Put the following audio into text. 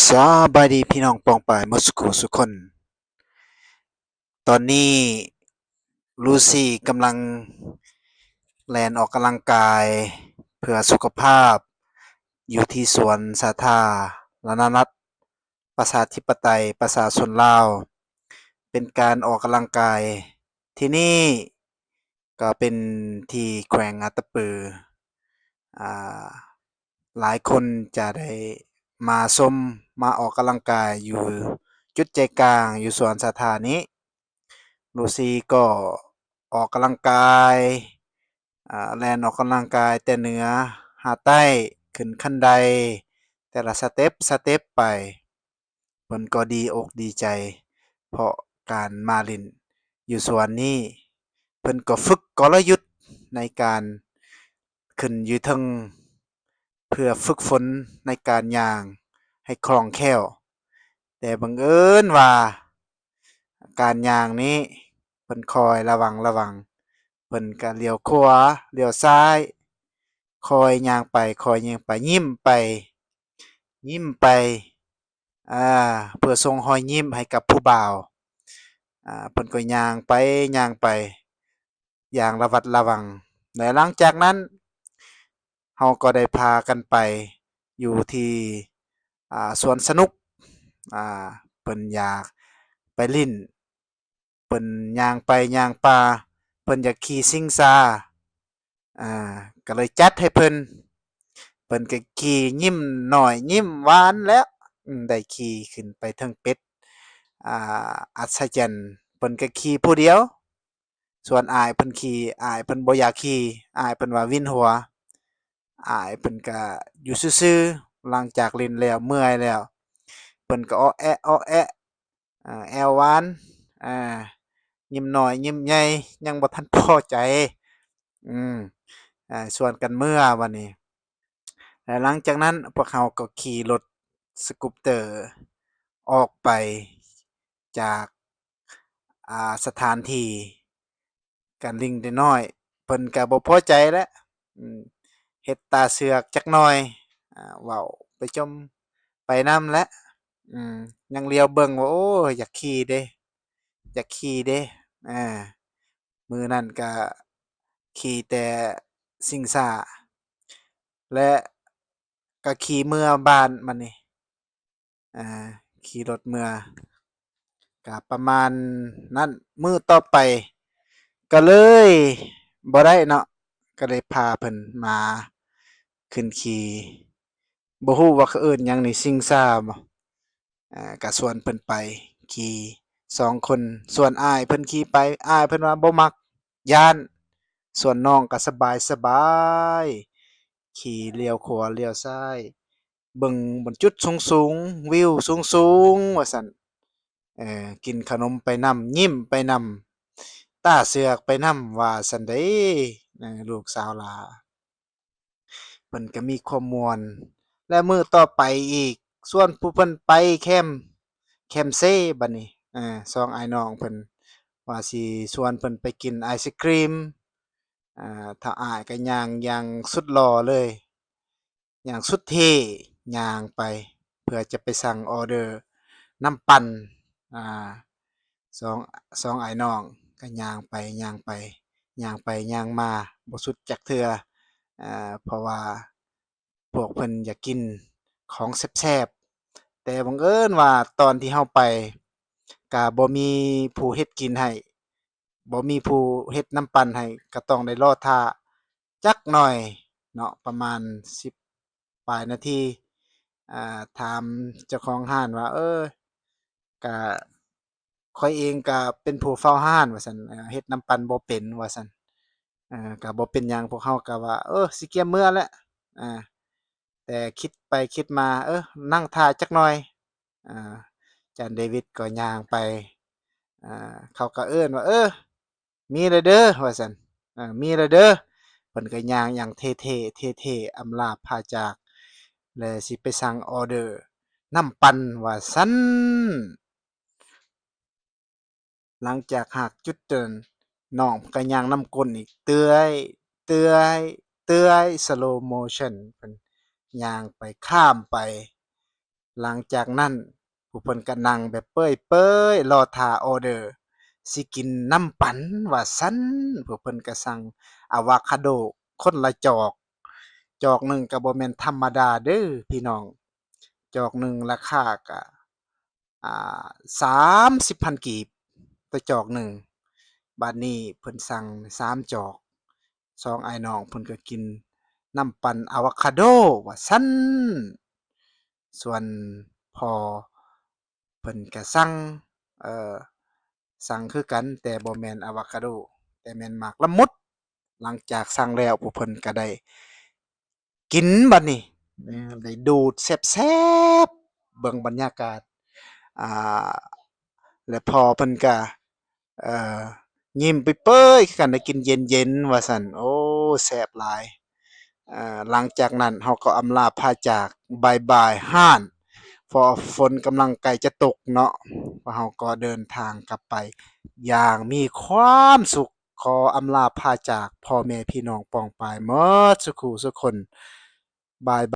ສະບາຍດີພີ່ນ້ອງປ້ອງປາຍໝົດສູ່ຜູ້ສູ່ຄົນ. ຕອນນີ້ລູຊີກຳລັງແລ່ນອອກກຳລັງກາຍເພື່ອສຸຂະພາບ ຢູ່ທີ່ສວນສາທາລະນະລັດ ປະຊາທິປະໄຕ ປະຊາຊົນລາວ. ເປັນການອອກກຳລັງກາຍທີ່ນີ້ ກໍເປັນທີ່ແຂວງອັດຕະປື. ອາ ຫຼາຍຄົນຈະໄດ້ມາຊົມ ມາອອກກຳລັງກາຍຢູ່ຈຸດໃຈກາງ ຢູ່ສວນສາທານີ້. ລູຊີກໍອອກກຳລັງກາຍ ອາ ແລ່ນອອກກຳລັງກາຍແຕ່ເໜືອຫາໃຕ້ ຂຶ້ນຂັ້ນໄດ ແຕ່ລະສະເຕັບ ສະເຕັບໄປ. ເພິ່ນກໍດີອົກດີໃຈ ເພາະການມາຫຼິ້ນຢູ່ສວນນີ້. ເພິ່ນກໍຝຶກກົນລະຍຸດໃນການຂຶ້ນຢູ່ເທິງ ເພື່ອຝຶກຝົນໃນການຍ່າງໃຫ້ຄ່ອງແຄ້ວ. ແຕ່ບັງເອີນວ່າການຍ່າງນີ້ ເພິ່ນຄອຍລະວັງລະວັງ ເພິ່ນກະລ້ຽວຂວາ ລ້ຽວຊ້າຍ ຄອຍຍ່າງໄປ ຄອຍຍ່າງໄປ ຍິ້ມໄປ ຍິ້ມໄປ ອາ ເພື່ອສົ່ງຮອຍຍິ້ມໃຫ້ກັບຜູ້ບ່າວ. ອາ ເພິ່ນກໍຍ່າງໄປຍ່າງໄປຢ່າງລະວັດລະວັງ ແລະ ຫຼັງຈາກນັ້ນ ເຮົາກໍໄດ້ພາກັນໄປຢູ່ທີ່ ອາ ສວນສະໜຸກ. ອາ ເພິ່ນຢາກໄປຫຼິ້ນ ເພິ່ນຍ່າງໄປຍ່າງມາ ເພິ່ນຢາກຂີ່ຊິງຊາ ອາ ກໍເລີຍຈັດໃຫ້ເພິ່ນ. ເພິ່ນກໍຂີ່ຍິ້ມນ້ອຍຍິ້ມຫວານແລ້ວ ອາ ໄດ້ຂີ່ຂຶ້ນໄປເທິງເປັດ ອາ ອັດສະຈັນ. ເພິ່ນກໍຂີ່ຜູ້ດຽວ ສ່ວນອ້າຍເພິ່ນຂີ່ ອ້າຍເພິ່ນບໍ່ຢາກຂີ່ ອ້າຍເພິ່ນວ່າວິນຫົວ. ອ້າຍເພິ່ນກະຢູ່ຊື່ໆ ຫຼັງຈາກຫຼິ້ນແລ້ວເມື່ອຍແລ້ວ ເພິ່ນກະເອາະແອະ ເອາະແອະ ອາ ແອວຫວານ ອາ ຍິ້ມນ້ອຍຍິ້ມໃຫຍ່ ຍັງບໍ່ທັນພໍໃຈ ອືມ ອາ ຊວນກັນເມືອບາດນີ້. ແລະ ຫຼັງຈາກນັ້ນພວກເຮົາກໍຂີ່ລົດສະກຸບເຕີອອກໄປຈາກ ອາ ສະຖານທີ່ ກະລິ້ງນ້ອຍໆ ເພິ່ນກະບໍ່ພໍໃຈແຫຼະ ອືມ ເຮັດຕາເຊືອກຈັກໜ່ອຍ ອາ ເວົ້າໄປຈົ່ມໄປນຳແຫຼະ ອືມ ຍັງຫຼຽວເບິ່ງວ່າ ໂອ້ ຢາກຂີ່ເດ້ ຢາກຂີ່ເດ້ ອາ ມື້ນັ້ນກະຂີ່ແຕ່ຊິງຊາ ແລະ ກະຂີ່ເມືອບ້ານບາດນີ້ ອາ ຂີ່ລົດເມືອ ກະປະມານນັ້ນ. ມື້ຕໍ່ໄປກະເລີຍບໍ່ໄດ້ເນາະ ກະເລີຍພາເພິ່ນມາຂຶ້ນຂີ່ ບໍ່ຮູ້ວ່າເຂົາເອີ້ນຫຍັງນີ້ ຊິງຊາບໍ? ອາ ກະຊວນເພິ່ນໄປຂີ່ສອງຄົນ ສ່ວນອ້າຍເພິ່ນຂີ່ໄປ ອ້າຍເພິ່ນວ່າບໍ່ມັກ ຢ້ານ. ສ່ວນນ້ອງກະສະບາຍສະບາຍ ຂີ່ລ້ຽວຂວາລ້ຽວຊ້າຍ ເບິ່ງບ່ອນຈຸດສູງໆ ວິວສູງໆ ວ່າຊັ້ນ ເອີ ກິນຂະໜົມໄປນຳ ຍິ້ມໄປນຳ ຕາເຊືອກໄປນຳ ວ່າຊັ້ນເດ້ ເອີ ລູກສາວຫຼ້າ. ເພິ່ນກະມີຄວາມມ່ວນ ແລະ ມື້ຕໍ່ໄປອີກ ຊວນຜູ້ເພິ່ນໄປແຄມ ແຄມເຊບາດນີ້ ເອີ ສອງອ້າຍນ້ອງເພິ່ນວ່າຊິຊວນເພິ່ນໄປກິນໄອສະຄຣີມ ອາ ທ້າວອ້າຍກະຍ່າງຢ່າງສຸດຫຼໍ່ເລີຍ ຍ່າງສຸດເທ່ ຍ່າງໄປເພື່ອຈະໄປສັ່ງອໍເດີນ້ຳປັ່ນ ອາ ສອງ ສອງອ້າຍນ້ອງກະຍ່າງໄປຍ່າງໄປ ຍ່າງໄປຍ່າງມາບໍ່ສຸດຈັກເທື່ອ ອາ ເພາະວ່າພວກເພິ່ນຢາກກິນຂອງແຊບໆ ແຕ່ບັງເອີນວ່າຕອນທີ່ເຮົາໄປກະບໍ່ມີຜູ້ເຮັດກິນໃຫ້ ບໍ່ມີຜູ້ເຮັດນ້ຳປັ່ນໃຫ້ ກະຕ້ອງໄດ້ລໍຖ້າຈັກໜ່ອຍເນາະ ປະມານສິບປາຍນາທີ ອາ ຖາມເຈົ້າຂອງຮ້ານວ່າ ເອີ ກະ ຂ້ອຍເອງກະເປັນຜູ້ເຝົ້າຮ້ານວ່າຊັ້ນ ເຮັດນ້ຳປັ່ນບໍ່ເປັນວ່າຊັ້ນ ເອີ ກະບໍ່ເປັນຫຍັງ ພວກເຮົາກະວ່າ ເອີ ຊິກຽມເມືອແຫຼະ ອາ ແຕ່ຄິດໄປຄິດມາ ເອີ ນັ່ງຖ້າຈັກໜ່ອຍ ອາ ຈານເດວິດກໍຍ່າງໄປ ອາ ເຂົາກໍເອີ້ນວ່າ ເອີ ມີແລ້ວເດີ ວ່າຊັ້ນ ເອີ ມີແລ້ວເດີ ເພິ່ນກໍຍ່າງຢ່າງເທ່ໆ ເທ່ໆ ອຳລາພາຈາກ ແລະ ຊິໄປສັ່ງອໍເດີນ້ຳປັ່ນວ່າຊັ້ນ. ຫຼັງຈາກຮາກຈຸດນັ້ນ ນ້ອງກໍຍ່າງນຳກົ້ນອີກ ເຕື້ອຍ ເຕື້ອຍ ເຕື້ອຍ ສະໂລໂມຊັນ ເພິ່ນຍ່າງໄປ ຂ້າມໄປ ຫຼັງຈາກນັ້ນ ພວກເພິ່ນກໍນັ່ງແບບເປີຍໆ ລໍຖ້າອໍເດີ ຊິກິນນ້ຳປັ່ນວ່າຊັ້ນ. ພວກເພິ່ນກໍສັ່ງອາວາຄາໂດຄົນລະຈອກ, ຈອກໜຶ່ງກໍບໍ່ແມ່ນທຳມະດາເດີ້ພີ່ນ້ອງ, ຈອກໜຶ່ງລາຄາກໍ ອ່າ ສາມສິບພັນກີບຕໍ່ຈອກໜຶ່ງ. ບາດນີ້ເພິ່ນສັ່ງສາມຈອກ, ສອງອ້າຍນ້ອງເພິ່ນກໍກິນນ້ຳປັ່ນອາວາຄາໂດວ່າຊັ້ນ. ສ່ວນພໍ່ເພິ່ນກະສັ່ງ ເອີ ສັ່ງຄືກັນ ແຕ່ບໍ່ແມ່ນອາວາຄາໂດ ແຕ່ແມ່ນໝາກລະມຸດ. ຫຼັງຈາກສັ່ງແລ້ວ ພວກເພິ່ນກະໄດ້ກິນບັດນີ້ ເອີ ໄດ້ດູດແຊບໆ ເບິ່ງບັນຍາກາດ ອ່າ ແລະພໍ່ເພິ່ນກະ ເອີ ຍິ້ມເປີຍໆ ຄືກັນ ໄດ້ກິນເຢັນໆ ວ່າຊັ້ນ. ໂອ້ ແຊບຫຼາຍ. ເອີ ຫຼັງຈາກນັ້ນເຮົາກໍອຳລາພາຈາກ ບາຍບາຍຮ້ານ ເພາະຝົນກຳລັງໃກ້ຈະຕົກເນາະ, ພວກເຮົາກໍເດີນທາງກັບໄປຢ່າງມີຄວາມສຸກ. ຂໍອຳລາພາຈາກພໍ່ແມ່ພີ່ນ້ອງປ້ອງປາຍໝົດສູ່ຄູ່ສູ່ຄົນ. ບາຍບາຍ.